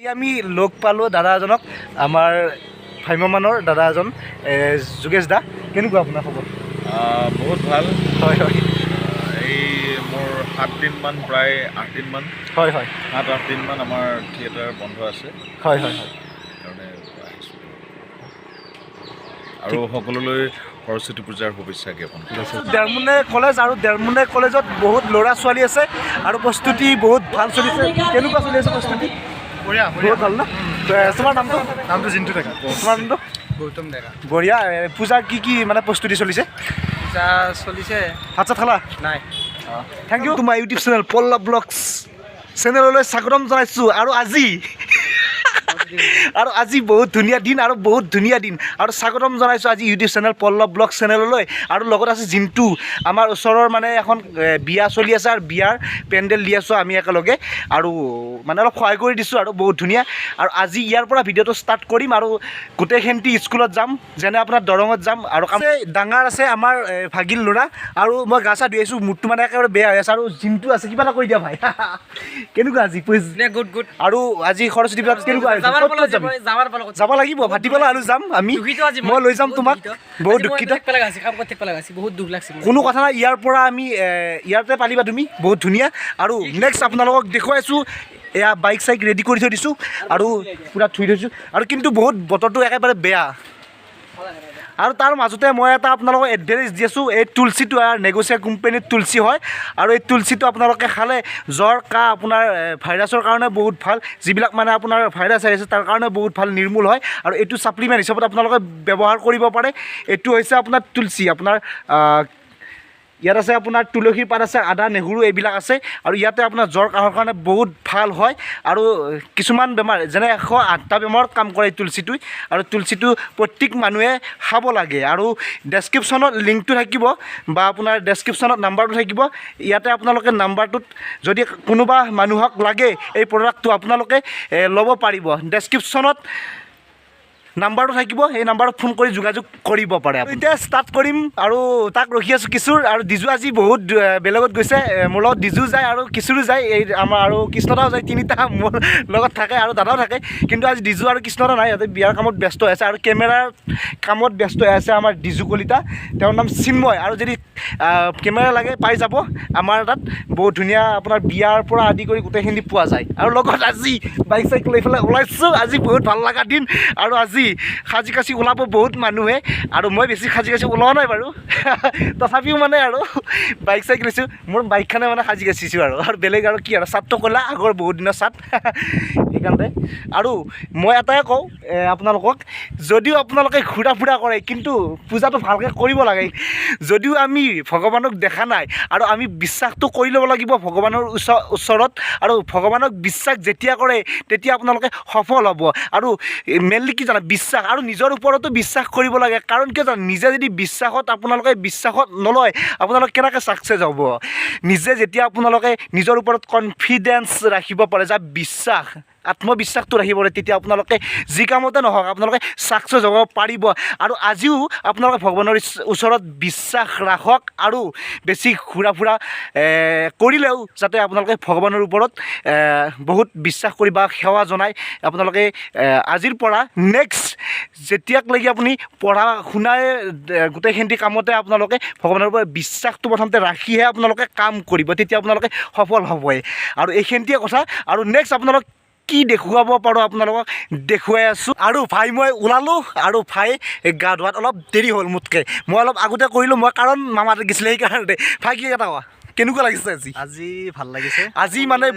আমি লগ পালোঁ দাদা এজনক, আমাৰ ভ্ৰাম্যমানৰ দাদা এজন, যোগেশ দা। কেনেকুৱা আপোনাৰ খবৰ? বহুত ভাল। হয় হয় এই মোৰ 7 দিনমান, প্ৰায় 8 দিনমান, হয় হয় 7-8 দিনমান আমাৰ থিয়েটাৰ বন্ধ আছে। হয় হয় হয় সেইকাৰণে আহিছোঁ আৰু সকলোলৈ সৰস্বতী পূজাৰ শুভেচ্ছা জ্ঞাপন কৰিছোঁ। দেৰমুনে কলেজ আৰু দেৰমুনে কলেজত বহুত ল'ৰা ছোৱালী আছে আৰু প্ৰস্তুতি বহুত ভাল চলিছে। কেনেকুৱা চলি আছে প্ৰস্তুতি? বঢ়িয়া। বহুত ভাল ন? তোমাৰ নামটো? নামটো জিন্তু ডেকা। তোমাৰ নামটো? গৌতম ডেকা। বঢ়িয়া। পূজাৰ কি কি মানে প্ৰস্তুতি চলিছে? পূজা চলিছে। ভাত চাত খালা? নাই। Thank you. তোমাৰ ইউটিউব চেনেল পল্লৱ ব্লগছ চেনেললৈ স্বাগতম জনাইছোঁ। আৰু আজি বহুত ধুনীয়া দিন আৰু বহুত ধুনীয়া দিন আৰু স্বাগতম জনাইছোঁ আজি ইউটিউব চেনেল পল্লৱ ব্লগ চেনেললৈ। আৰু লগত আছে জিন্তু। আমাৰ ওচৰৰ মানে এখন বিয়া চলি আছে আৰু বিয়াৰ পেণ্ডেল দি আছোঁ আমি একেলগে আৰু মানে অলপ সহায় কৰি দিছোঁ আৰু বহুত ধুনীয়া। আৰু আজি ইয়াৰ পৰা ভিডিঅ'টো ষ্টাৰ্ট কৰিম আৰু গোটেইখিনিতে স্কুলত যাম, যেনে আপোনাৰ দৰঙত যাম। আৰু কাম ডাঙৰ আছে আমাৰ ভাগিন ল'ৰা আৰু মই গা চা ধুই আহিছোঁ, মুডটো মানে একেবাৰে বেয়া হৈ আছে। আৰু জিন্তু আছে, কিবা এটা কৰি দিয়া ভাই। কেনেকুৱা আজি? Good good. আৰু আজি সৰস্বতী পূজাত কেনেকুৱা হৈছে? ক'ত ক'ত যাবি? যাবাৰ পালো। যাব লাগিব, ভাটিবেলা আৰু যাম আমি। দুখিত আজি। মই লৈ যাম তোমাক। বহুত দুখিত। কাম কৰি থাকিব লাগা, বহুত দুখ লাগছে। কোনো কথা নাই। ইয়াৰ পৰা আমি ইয়াতে পালিবা তুমি, বহুত ধুনীয়া। আৰু নেক্সট আপোনালোকক দেখুৱাইছোঁ, এয়া বাইক চাইক ৰেডি কৰি থৈ দিছোঁ আৰু পূৰা থৈ থৈছোঁ। আৰু কিন্তু বহুত বতৰটো একেবাৰে বেয়া আৰু তাৰ মাজতে মই এটা আপোনালোকক এডভাইচ দি আছোঁ। এই তুলসীটো নেগোচিয়া কোম্পানীৰ তুলসী হয় আৰু এই তুলসীটো আপোনালোকে খালে জ্বৰ, কাহ, আপোনাৰ ভাইৰাছৰ কাৰণে বহুত ভাল। যিবিলাক মানে আপোনাৰ ভাইৰাছ আহিছে, তাৰ কাৰণে বহুত ভাল, নিৰ্মূল হয়। আৰু এইটো ছাপ্লিমেণ্ট হিচাপত আপোনালোকে ব্যৱহাৰ কৰিব পাৰে। এইটো হৈছে আপোনাৰ তুলসী, আপোনাৰ ইয়াত আছে আপোনাৰ তুলসীৰ পাত আছে, আদা, নহৰু এইবিলাক আছে। আৰু ইয়াতে আপোনাৰ জ্বৰ, কাহৰ কাৰণে বহুত ভাল হয় আৰু কিছুমান বেমাৰ, যেনে 108টা বেমাৰত কাম কৰে এই তুলসীটোই। আৰু তুলসীটো প্ৰত্যেক মানুহে খাব লাগে। আৰু ডেছক্ৰিপশ্যনত লিংকটো থাকিব বা আপোনাৰ ডেছক্ৰিপশ্যনত নাম্বাৰটো থাকিব। ইয়াতে আপোনালোকে নাম্বাৰটোত যদি কোনোবা মানুহক লাগে এই প্ৰডাক্টটো, আপোনালোকে ল'ব পাৰিব। ডেছক্ৰিপশ্যনত নাম্বাৰটো থাকিব, সেই নাম্বাৰত ফোন কৰি যোগাযোগ কৰিব পাৰে। এতিয়া ষ্টাৰ্ট কৰিম আৰু তাক ৰখি আছোঁ, কিশোৰ আৰু ডিজু আজি বহুত বেলেগত গৈছে। মোৰ লগত ডিজু যায় আৰু কিশোৰো যায়, এই আমাৰ আৰু কৃষ্ণদাও যায়। তিনিটা মোৰ লগত থাকে আৰু দাদাও থাকে। কিন্তু আজি ডিজু আৰু কৃষ্ণদা নাই, ইয়াতে বিয়াৰ কামত ব্যস্ত হৈ আছে। আৰু কেমেৰাৰ কামত ব্যস্ত হৈ আছে আমাৰ ডিজু কলিতা, তেওঁৰ নাম চিন্ময়। আৰু যদি কেমেৰা লাগে, পাই যাব আমাৰ তাত। বহুত ধুনীয়া, আপোনাৰ বিয়াৰ পৰা আদি কৰি গোটেইখিনি পোৱা যায়। আৰু লগত আজি বাইক চাইক লৈ পেলাই ওলাইছোঁ। আজি বহুত ভাল লগা দিন আৰু আজি সাজি কাচি ওলাব বহুত মানুহে আৰু মই বেছি সাজি কাচি ওলোৱা নাই বাৰু, তথাপিও মানে আৰু বাইক চাইক লৈছোঁ, মোৰ বাইকখনে মানে সাজি কাচিছোঁ আৰু বেলেগ আৰু কি আৰু চাৰ্টটো ক'লা, আগৰ বহুত দিনৰ চাৰ্ট, সেইকাৰণে। আৰু মই এটাই কওঁ আপোনালোকক, যদিও আপোনালোকে ঘূৰা ফুৰা কৰে, কিন্তু পূজাটো ভালকৈ কৰিব লাগে। যদিও আমি ভগৱানক দেখা নাই আৰু আমি বিশ্বাসটো কৰি ল'ব লাগিব ভগৱানৰ ওচৰত। আৰু ভগৱানক বিশ্বাস যেতিয়া কৰে, তেতিয়া আপোনালোকে সফল হ'ব। আৰু মেইনলি কি জানা, বিশ্বাস আৰু নিজৰ ওপৰতো বিশ্বাস কৰিব লাগে। কাৰণ কিয় জানা, নিজে যদি বিশ্বাসত আপোনালোকে বিশ্বাসত নলয়, আপোনালোক কেনেকৈ ছাকচেছ হ'ব? নিজে যেতিয়া আপোনালোকে নিজৰ ওপৰত কনফিডেঞ্চ ৰাখিব পাৰে, যাৰ বিশ্বাস, আত্মবিশ্বাসটো ৰাখিব পাৰে, তেতিয়া আপোনালোকে যি কামতে নহওক আপোনালোকে ছাকচেছ হ'ব পাৰিব। আৰু আজিও আপোনালোকে ভগৱানৰ ওচৰত বিশ্বাস ৰাখক আৰু বেছি ঘূৰা ফুৰা কৰিলেও যাতে আপোনালোকে ভগৱানৰ ওপৰত বহুত বিশ্বাস কৰি বা সেৱা জনাই আপোনালোকে আজিৰ পৰা নেক্সট যেতিয়াকলৈকে আপুনি পঢ়া শুনাই গোটেইখিনি কামতে আপোনালোকে ভগৱানৰ ওপৰত বিশ্বাসটো প্ৰথমতে ৰাখিহে আপোনালোকে কাম কৰিব, তেতিয়া আপোনালোকে সফল হ'বই। আৰু এইখিনিতে কথা। আৰু নেক্সট আপোনালোক কি দেখুৱাব পাৰোঁ, আপোনালোকক দেখুৱাই আছোঁ। আৰু ভাই মই ওলালোঁ আৰু ভাই গা ধোৱাত অলপ দেৰি হ'ল মোতকৈ, মই অলপ আগতে কৰিলোঁ মই, কাৰণ মামাতে গৈছিলে সেইকাৰণে। ভাই, কি এটা কোৱা, কেনেকুৱা লাগিছে আজি? আজি ভাল লাগিছে। আজি মানে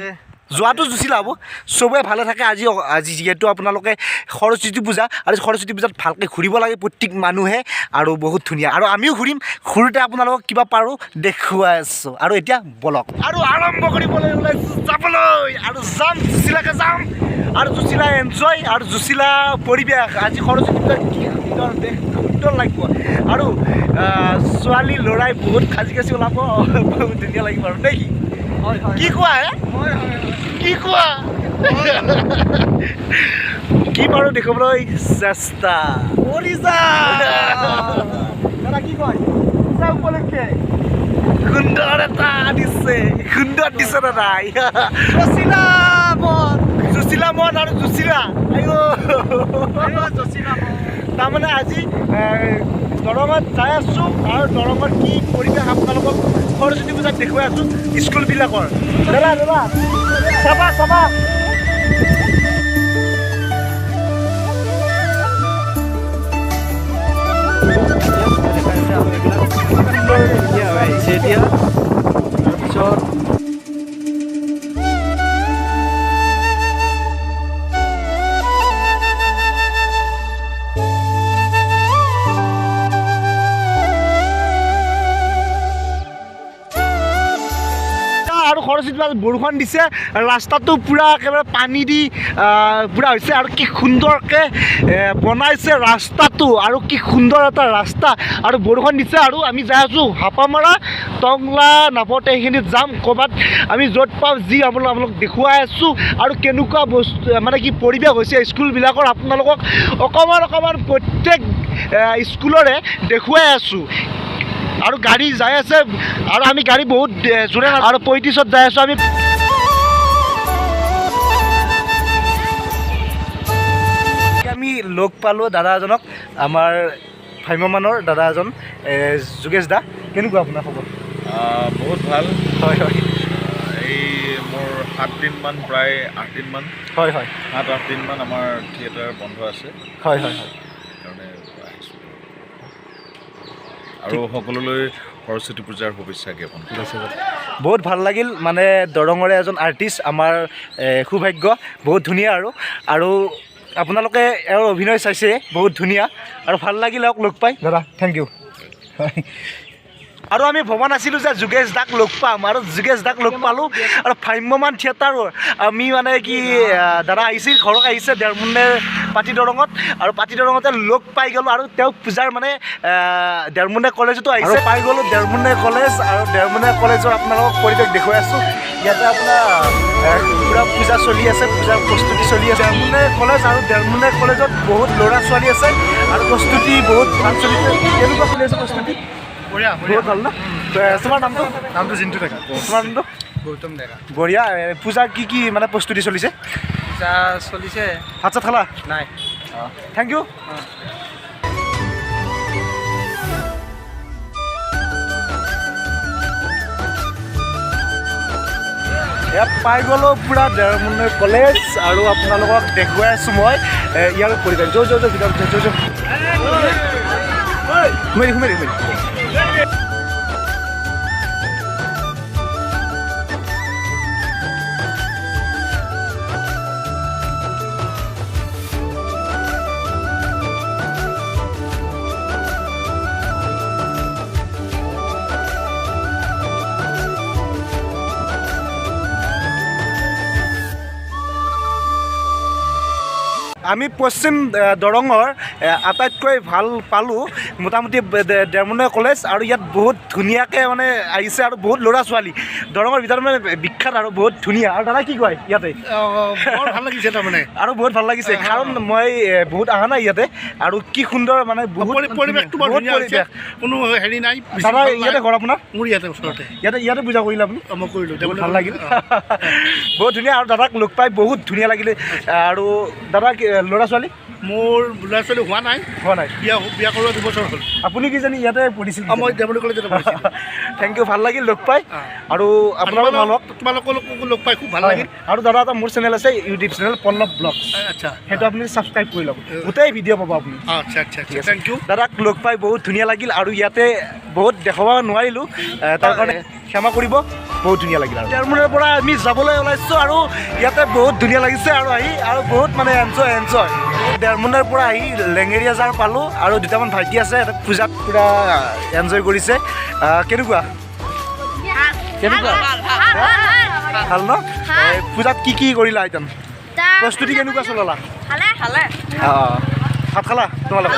যোৱাটো জুচিলা হ'ব, চবেই ভালে থাকে। আজি আজি যিহেতু আপোনালোকে সৰস্বতী পূজা আৰু সৰস্বতী পূজাত ভালকৈ ঘূৰিব লাগে প্ৰত্যেক মানুহে আৰু বহুত ধুনীয়া। আৰু আমিও ঘূৰিম, ঘূৰোতে আপোনালোকক কিবা পাৰোঁ দেখুৱাই আছোঁ। আৰু এতিয়া বলক আৰু আৰম্ভ কৰিবলৈ ওলাইছোঁ যাবলৈ আৰু যাম, জুচিলাকে যাম আৰু জুচিলা এনজয় আৰু জুচিলা পৰিৱেশ। আজি সৰস্বতী পূজা কি সুন্দৰ দেশ, সুন্দৰ লাগিব। আৰু ছোৱালী ল'ৰাই বহুত সাজি কাচি ওলাব, বহুত ধুনীয়া লাগিব। আৰু নে কি? হয় হয়। কি কোৱা হে? হয় হয়। কি কোৱা, কি পাৰোঁ দেখুৱাবলৈ চেষ্টা কৰি যা। দাদা, কি কয় পূজা উপলক্ষে? সুন্দৰ এটা দিছে, সুন্দৰ দিছে দাদাই। জুচিলা বন। জচিলা মন আৰু জচিলা আইঅ। তাৰমানে আজি দৰঙত যাই আছোঁ আৰু দৰঙৰ কি পৰিৱেশ আপোনালোকক সৰস্বতী পূজাত দেখুৱাই আছোঁ স্কুলবিলাকৰ। দাদা দাদা চাবা চাবা। আহিছে এতিয়া তাৰপিছত আৰু সৰস্বতী পূজাত বৰষুণ দিছে, ৰাস্তাটো পূৰা একেবাৰে পানী দি পূৰা হৈছে। আৰু কি সুন্দৰকৈ বনাইছে ৰাস্তাটো, আৰু কি সুন্দৰ এটা ৰাস্তা। আৰু বৰষুণ দিছে আৰু আমি যাই আছোঁ হাপামৰা টংলা নাপতে সেইখিনিত যাম ক'ৰবাত আমি য'ত পাওঁ যি আপোনালোক দেখুৱাই আছোঁ। আৰু কেনেকুৱা বস্তু মানে কি পৰিৱেশ হৈছে স্কুলবিলাকৰ আপোনালোকক অকণমান অকণমান প্ৰত্যেক স্কুলৰে দেখুৱাই আছোঁ। আৰু গাড়ী যাই আছে আৰু আমি গাড়ী বহুত জোৰে আৰু 35ত যাই আছোঁ আমি। আমি লগ পালোঁ দাদা এজনক, আমাৰ ভ্ৰাম্যমানৰ দাদা এজন, যোগেশ দা। কেনেকুৱা আপোনাৰ খবৰ? বহুত ভাল। হয় হয়। এই মোৰ 7 দিনমান, প্ৰায় 8 দিনমান, হয় হয়, 7-8 দিনমান আমাৰ থিয়েটাৰ বন্ধ আছে। হয় হয় হয়, সেইকাৰণে আহিছোঁ। আৰু সকলোলৈ সৰস্বতী পূজাৰ শুভেচ্ছা জ্ঞাপন কৰিছোঁ। বহুত ভাল লাগিল। মানে দৰঙৰে এজন আৰ্টিষ্ট, আমাৰ সৌভাগ্য, বহুত ধুনীয়া। আৰু আৰু আপোনালোকে এওঁৰ অভিনয় চাইছে, বহুত ধুনীয়া আৰু ভাল লাগিল এওঁক লগ পাই। দাদা thank U. আৰু আমি ভবা নাছিলোঁ যে যোগেশ দাক লগ পাম, আৰু যোগেশ দাক লগ পালোঁ। আৰু ভ্ৰাম্যমান থিয়েটাৰৰ আমি মানে কি দাদা আহিছিল, ঘৰত আহিছে দেৰমুনে পাতি দৰঙত, আৰু পাতি দৰঙতে লগ পাই গ'লোঁ। আৰু তেওঁক পূজাৰ মানে দেৰমুনে কলেজতো আহিছে, পাই গ'লোঁ দেৰমুনে কলেজ। আৰু দেৰমুনে কলেজৰ আপোনালোকক পৰিৱেশ দেখুৱাই আছোঁ। ইয়াতে আপোনাৰ পূৰা পূজা চলি আছে, পূজাৰ প্ৰস্তুতি চলি আছে দেৰমুনে কলেজ। আৰু দেৰমুনে কলেজত বহুত ল'ৰা ছোৱালী আছে আৰু প্ৰস্তুতি বহুত ভাল চলিছে। কেনেকুৱা চলি আছে প্ৰস্তুতি? বহুত ভাল ন? তোমাৰ নামটো? নামটো জিন্তু ডেকা। তোমাৰ নামটো? গৌতম ডেকা। বঢ়িয়া। পূজা কি কি মানে প্ৰস্তুতি চলিছে? পূজা চলিছে। ভাত চাত খালা? নাই। Thank you. ইয়াত পাই গ'লোঁ পূৰা দেৰমুনে কলেজ আৰু আপোনালোকক দেখুৱাই আছোঁ মই ইয়াৰ পৰিৱেশ। যৌ যৌ যৌ ভিতৰত যৌ যৌ সোমাই সোমাই সোমাই। আমি পশ্চিম দৰঙৰ আটাইতকৈ ভাল পালোঁ মোটামুটি দেৰমুনে কলেজ। আৰু ইয়াত বহুত ধুনীয়াকৈ মানে আহিছে আৰু বহুত ল'ৰা ছোৱালী দৰঙৰ ভিতৰত মানে বিখ্যাত আৰু বহুত ধুনীয়া। আৰু দাদা কি কয় ইয়াতে? বৰ ভাল লাগিছে তাৰমানে। আৰু বহুত ভাল লাগিছে, কাৰণ মই বহুত অহা নাই ইয়াতে। আৰু কি সুন্দৰ মানে বহুত পৰিৱেশটো বৰ ধুনীয়া হৈছে, কোনো হেৰি নাই। দাদা ইয়াতে ঘৰ আপোনাৰ? মোৰ ইয়াতে ওচৰতে। ইয়াতে ইয়াতে পূজা কৰিলে আপুনি? মই কৰিলোঁ, বহুত ভাল লাগিল, বহুত ধুনীয়া। আৰু দাদাক লগ পাই বহুত ধুনীয়া লাগিলে। আৰু দাদা ল'ৰা ছোৱালী? মোৰ ল'ৰা ছোৱালী হোৱা নাই। হোৱা নাই? বিয়া বিয়া কৰোৱা 2 বছৰ হ'ল। আপুনি কিজানি ইয়াতে পঢ়িছিল? মই দেৰমুনে কলেজতে পঢ়িছিলোঁ। Thank you, ভাল লাগিল লগ পাই। আৰু আপোনালোক ভাল হওক। তোমালোককো লগ পাই খুব ভাল লাগিল। আৰু দাদা এটা মোৰ চেনেল আছে, ইউটিউব চেনেল পল্লৱ ব্লগছ। আচ্ছা, সেইটো আপুনি ছাবস্ক্ৰাইব কৰি ল'ব, গোটেই ভিডিঅ' পাব আপুনি। আচ্ছা আচ্ছা, thank U. দাদাক লগ পাই বহুত ধুনীয়া লাগিল। আৰু ইয়াতে বহুত দেখুৱাব নোৱাৰিলোঁ, তাৰ কাৰণে ক্ষমা কৰিব। বহুত ধুনীয়া লাগিল। আৰু দেৰমুনৰ পৰা আমি যাবলৈ ওলাইছোঁ আৰু ইয়াতে বহুত ধুনীয়া লাগিছে আৰু আহি, আৰু বহুত মানে এনজয় এনজয়। দেৰমুনৰ পৰা আহি লেঙেৰীয়া জাৰ পালোঁ আৰু দুটামান ভাইটি আছে পূজাত পূৰা এনজয় কৰিছে। কেনেকুৱা? কেনেকুৱা? ভাল ন? পূজাত কি কি কৰিলা আইতান? প্ৰস্তুতি কেনেকুৱা চলালা? অঁ, ভাত খালা তোমালোকে?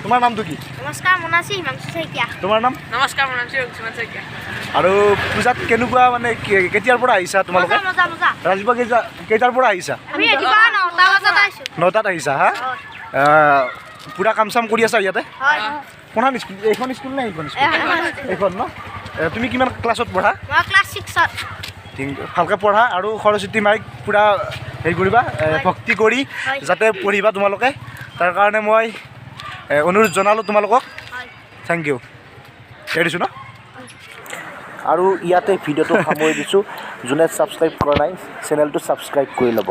তোমাৰ নামটো কি? নমস্কাৰ, মোৰ নাম হিমাংশু শইকীয়া। তোমাৰ নাম? নমস্কাৰ, মোৰ নাম শ্ৰী শইকীয়া। আৰু পূজাত কেনেকুৱা মানে কেতিয়াৰ পৰা আহিছা তোমালোকে? ৰাতিপুৱা কেইটাৰ পৰা আহিছা? 9টাত আহিছা। হা, পূৰা কাম চাম কৰি আছা ইয়াতে? কোনখন স্কুল? এইখন স্কুল নে এইখন স্কুল? এইখন ন? তুমি কিমান ক্লাছত পঢ়া? মই ক্লাছ 6ত। ভালকৈ পঢ়া আৰু সৰস্বতী মাইক পূৰা হেৰি কৰিবা, ভক্তি কৰি হয়। যাতে পঢ়িবা তোমালোকে, তাৰ কাৰণে মই অনুৰোধ জনালোঁ তোমালোকক। হয়। Thank U. এৰিছোঁ ন। আৰু ইয়াতে ভিডিঅ'টো সামৰি দিছোঁ। যোনে ছাবস্ক্ৰাইব কৰা নাই, চেনেলটো ছাবস্ক্ৰাইব কৰি ল'ব।